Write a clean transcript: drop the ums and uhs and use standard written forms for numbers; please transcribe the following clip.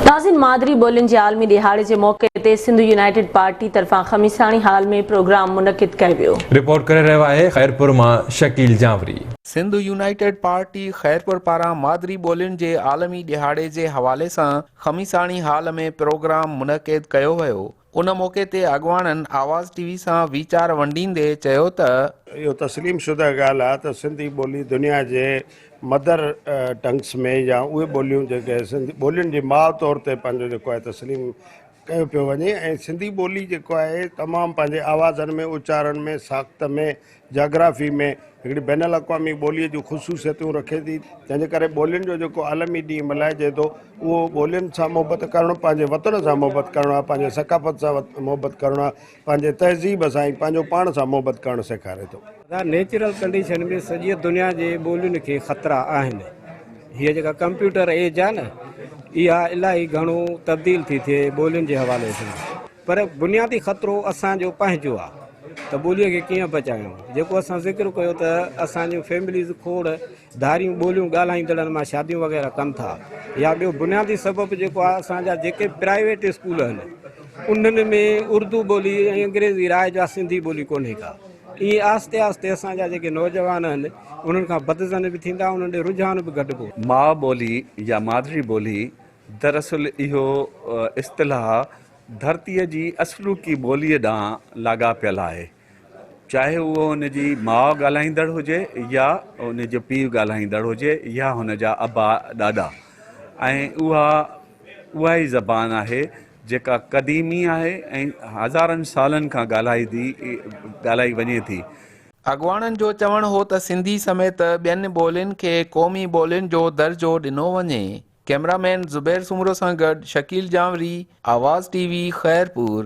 ناظرين مادري ٻولين جي عالمي ڏهاڙي جي موقعي تي سنڌ يونائيٽيڊ پارٽي طرفان خميساڻي هال ۾ پروگرام منعقد ڪيو ويو. رپورٽ ڪري رهيو آهي خيرپور مان شڪيل جانوري. سنڌ يونائيٽيڊ پارٽي خيرپور پاران مادري ٻولين جي عالمي ڏهاڙي جي حوالي سان خميساڻي هال ۾ پروگرام منعقد ڪيو ويو. ان موقعي تي اڳواڻن آواز ٽي وي سان ويچار ونڊيندي چيو ته. اهو تسليم شده ڳالهه آهي ته سنڌي ٻولي دنيا جي مدر ٽنگس ۾ يا اهي ٻوليون جيڪي سنڌي ٻولين جي ماء طور تي پنهنجو جيڪو آهي تسليم ڪيو پيو وڃي ۽ سنڌي ٻولي جيڪو آهي تمام پنهنجي آوازن ۾ اچارن ۾ ساخت ۾ جاگرافي ۾ هڪڙي بين الاقوامي ٻوليء جون خصوصيتون رکي ٿي جنهن جي ڪري ٻولين جو جيڪو عالمي ڏينهن ملهائجي ٿو اهو ٻولين سان محبت ڪرڻ پنهنجي وطن سان محبت ڪرڻ آهي پنهنجي ثقافت سان محبت ڪرڻ آهي پنهنجي تهذيب سان ۽ پنهنجو پاڻ سان محبت ڪرڻ سيکاري ٿو. ادا نيچرل ڪنڊيشن ۾ سڄيء دنيا جي ٻولين کي خطرا آهن. هيء جيڪا ڪمپيوٽر ايج آهي نه اها الاهي گهڻو تبديل ٿي ٿئي ٻولين جي حوالي سان پر بنيادي خطرو اسان جو پنهنجو آهي ته ٻوليء کي ڪيئن بچايون جيڪو اسان ذڪر ڪيو ته اسان جون فيمليز کوڙ ڌاريون ٻوليون ڳالهائيندڙن مان شاديون وغيره ڪن ٿا يا ٻيو بنيادي سبب جيڪو آهي اسان جا جيڪي پرائيويٽ اسڪول آهن انهن ۾ اردو ٻولي ۽ انگريزي رائج آهي سنڌي ٻولي ڪونهي ڪا ائين آهستي آهستي اسان جا جيڪي نوجوان آهن انهن کان بدظن به ٿيندا انهن ڏي رجحان به گهٽبو. ماء ٻولي يا مادري ٻولي دراصل اهو اصطلاح ڌرتيء جي اصلوڪي ٻوليء ڏانهن لاڳاپيل آهي. چاهي اهو ان جي ماء ڳالهائيندڙ هجي يا ان جو پيء ڳالهائيندڙ هجي يا هن جا ابا ڏاڏا ۽ اها اها ئي زبان آهي جيڪا قديمي آهي ۽ هزارن سالن کان ڳالهائي ٿي ڳالهائي وڃي ٿي. اڳواڻن جو چوڻ هو ته سنڌي سميت ٻين ٻولين کي قومي ٻولين جو درجو ڏنو وڃي. ڪئميرا مين زبير سومرو سان گڏ شڪيل جانوري، آواز ٽي وي، خيرپور.